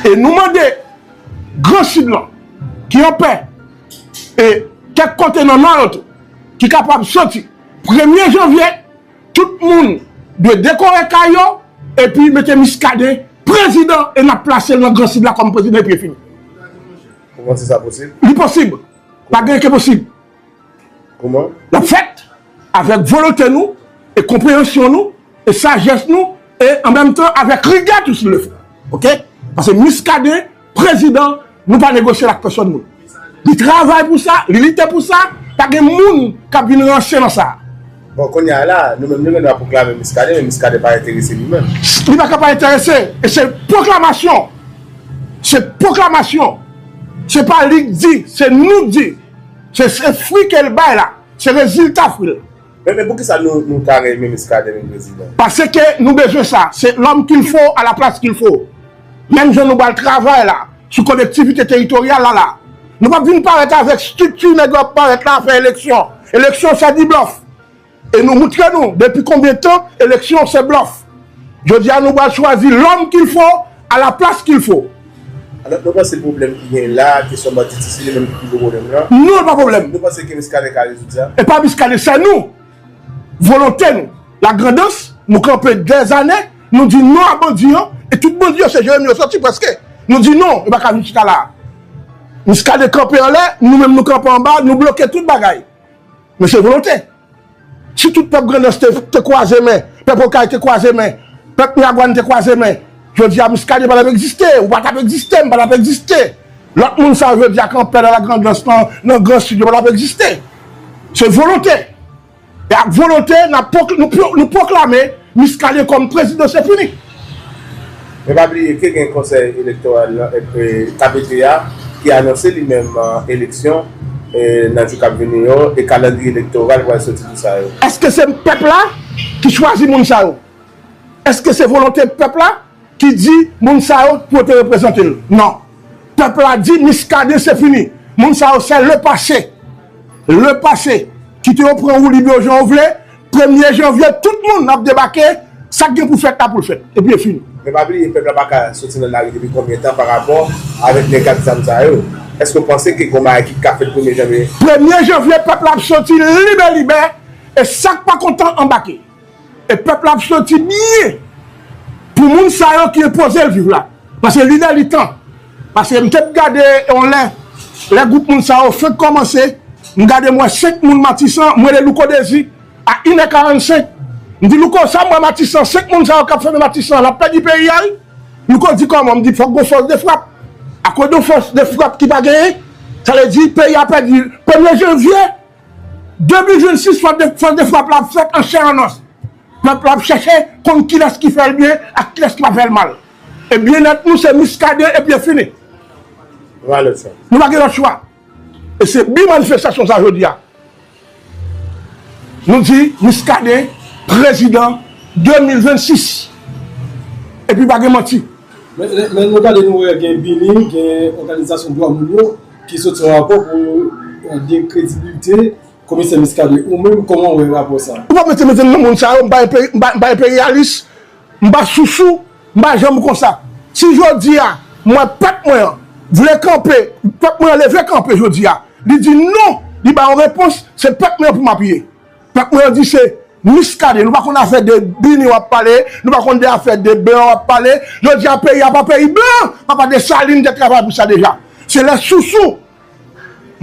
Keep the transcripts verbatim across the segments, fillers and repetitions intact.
E nou mande Gran Sid lan, ki anpè, e kèk kote nan Nò yo tou, ki kapab soti premye janvye, tout moun dwe dekore kay yo, epi mete Miskaden prezidan, e n ap plase l nan Gran Sid la kòm prezidan, epi e fini. Ou panse sa posib? Li posib. Pa gen ki posib. Kouman? L ap fèt avèk volonte nou, e konpreyansyon nou, e sajès nou, e an menm tan avèk rigè tou si l le fo. Oke? Paske Miskaden, prezidan, nou pa negosye l ak pèsòn moun. Li travay pou sa, li lite pou sa, pa gen moun k ap vin ranse nan sa. Bon, kounye a la, nou menm nou gen dwa pwoklame Miskaden, men Miskaden pa enterese li menm. Li pa ka pa enterese, e se pwoklamasyon. Se pwoklamasyon. Se pa li k di, se nou k di. Se, se fwi ke l bay la. Se rezilta fwi l. Men, men poukisa nou, nou ta renmen Miskaden vin prezidan? Paske nou bezwen sa. Se l'homme qu'il faut à la place qu'il faut. Menm jan nou pral travay la, sou kolektivite teritoryal la la. Nou p ap vin parèt avèk estrikti nèg yo ap parèt la fè eleksyon. Eleksyon se di blòf. E nou moutre nou depi konbyen tan eleksyon se blòf. Jodi a nou pral chwazi l'homme qu'il faut à la place qu'il faut. Alò, nou panse pwoblèm ki gen la, kesyon banditis, se li menm ki pi gwo pwoblèm lan? Non, li pa pwoblèm. Nou panse ke Miskaden ka rezoud sa? E pa Miskaden, se nou. Volonte nou. Lagrandans, nou kanpe dèzane, nou di non a bandi an, e tout bandi yo se Jeremi yo soti prèske. Nou di non, yo pa ka vin chita la. Miskaden kanpe anlè, nou menm nou kanpe anba, nou bloke tout bagay. Men se volonte. Si tout pèp Grandans te, te kwaze men, pèp Okay te kwaze men, pèp Miragwàn te kwaze men, jodi a Miskaden pa t ap egziste, ou pa t ap egziste, m pa t ap egziste. Lòt moun sa yo jodi a k anpè nan Lagrandans, nan, nan Gran Sid, yo pa t ap egziste. Se volonte. E ak volonte, n ap pwok-, nou, pwo-, nou pwoklame Miskaden kòm prezidan, se fini. Men pa bliye ke gen Konsèy Elektoral lan, e, K P T a, ki anonse li menm, e, eleksyon, e, nan jou k ap vini yo, e kalandriye elektoral pral soti pou sa yo. Èske se pèp la ki chwazi moun sa yo? Èske se volonte pèp la ki di moun sa yo pou yo te reprezante l? Non. Pèp la di Miskaden se fini. Moun sa yo se le pase. Le pase. Kite yo pran woulib yo jan yo vle. Premye janvye, tout moun ap debake, sa k gen pou fèt la pou l fèt. Epi e fini. Men pa bliye, pèp la pa ka soti nan lari depi konbyen tan parapò avèk nèg ak zam sa yo? Èske w panse ke gon bagay ki ka fèt premye janvye? Premye janvye, pèp la ap soti libe libe, e sa k pa kontan anbake. E pèp la ap soti byen pou moun sa yo ki enpoze l viv la. Paske li lè li tan. Paske m te gade yon lè, lè gwoup moun sa yo fenk kòmanse, m gade m wè senk moun Matisan, m rele Louko Dezi, a inè karannsenk. M di, Louko, sa m wè Matisan, senk moun sa yo k ap fèmen Matisan, n ap pèdi peyi a, wi. Louko di, kòman? M di, fòk gon fòs de frap. Akoz de fòs de frap ki pa genyen, sa vle di peyi a pèdi. Premye janvye de mil vennsis, fòs de, fòs de frap la ap fèt an chè an os. Pèp la ap chèche konn kilès ki fè l byen ak kilès ki pa fè l mal. E byennèt nou se Miskaden epi e fini. Nou pa gen lòt chwa. E se bi manifestasyon sa jodi a. Nou di Miskaden prezidan de mil vennsis. Epi pa gen manti. Men, men, men nou gade, nou wè gen BINUH, gen òganizasyon dwa moun yo ki soti yon rapò pou, euh, dekredibilite Komisè Muscadin, ou menm, kòman w wè rapò sa a? Ou pa mete mete m nan moun sa yo, m pa enpe-, m pa, m pa enperyalis, m pa sousou, m pa janm konsa. Si jodi a, m wè pèp mwen an vle kanpe, pèp mwen an leve kanpe jodi a, li di non, li ba yon repons, se pèp mwen an pou m apiye. Pèp mwen an di se Muscadin, nou pa konn afè de BINUH w ap pale, nou pa konn de afè de blan w ap pale. Jodi a, peyi a pa peyi blan, papa Desalin te travay pou sa deja. Se lè sousou,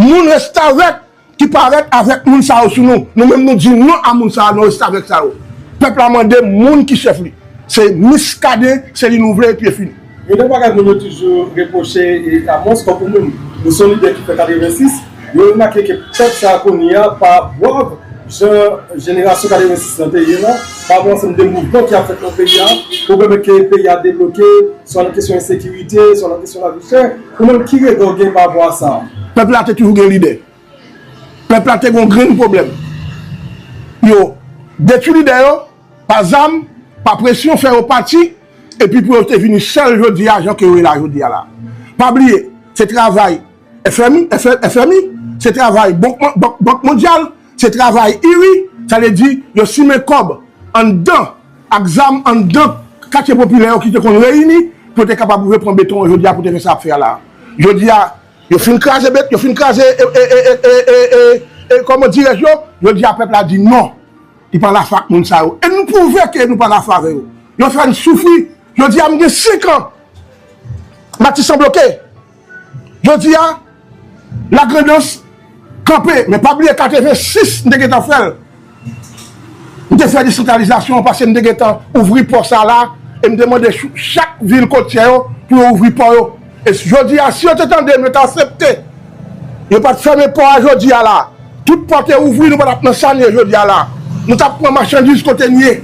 moun restavèk ki parèt avèk moun sa yo sou nou. Nou menm nou di non a moun sa yo, nou restavèk sa yo. Pèp la mande moun ki chèf li. Se Muscadin, se li nou vle, epi e fini. Youn nan bagay moun yo toujou repwoche e Amos, kòm ou menm, ou se yon lidè ki fè katrevensis, yo remake ke pèp sa a kounye a pa bwav jan jenerasyon katrevensis lan te ye la, pa gen yon ansanm de mouvman ki ap fèt nan peyi a pou pèmèt ke peyi a debloke, swa nan kesyon ensekirite, swa nan kesyon lavi chè. Ou menm, ki rega w gen pa rapò a sa a? Pèp la te toujou gen lidè. Pèp la te gen yon grenn pwoblèm. Yo detwi lidè yo pa zam, pa presyon, fè yo pati, epi pou yo te vini sèl jodi a, jan ke yo ye la jodi a la. Pa bliye, se travay F M I, F M I, se travay Bank, Bank, Bank Mondyal, se travay I R I, sa vle di yo simen kòb anndan ak zam anndan katye popilè yo ki te konn reyini, pou yo te kapab repran beton an jodi a pou te fè sa y ap fè a la. Jodi a, yo fin kraze bet, yo fin kraze, e, e, e, e, e, e, e, e, kòman dirèj yo, jodi a pèp la di non. Li pa lafwa ak moun sa yo. E nou pwouve ke nou pa lafwa avè yo. Yo fè n soufri. Jodi a, m gen senk an. Matisan bloke. Jodi a, Lagrandans kanpe. Men pa bliye katrevensis, m te gentan fè l. M te fè desantralizasyon an, paske m te gentan ouvri pò sa la, e m te mande chak vil kotyè yo pou yo ouvri pò yo. E jodi a, si yo te tande m, yo te aksepte. Yo pa t fèmen pò a jodi a la. Tout pò te ouvri, nou pa t ap nan sa n ye jodi a la. Nou t ap pran machandiz kote n ye.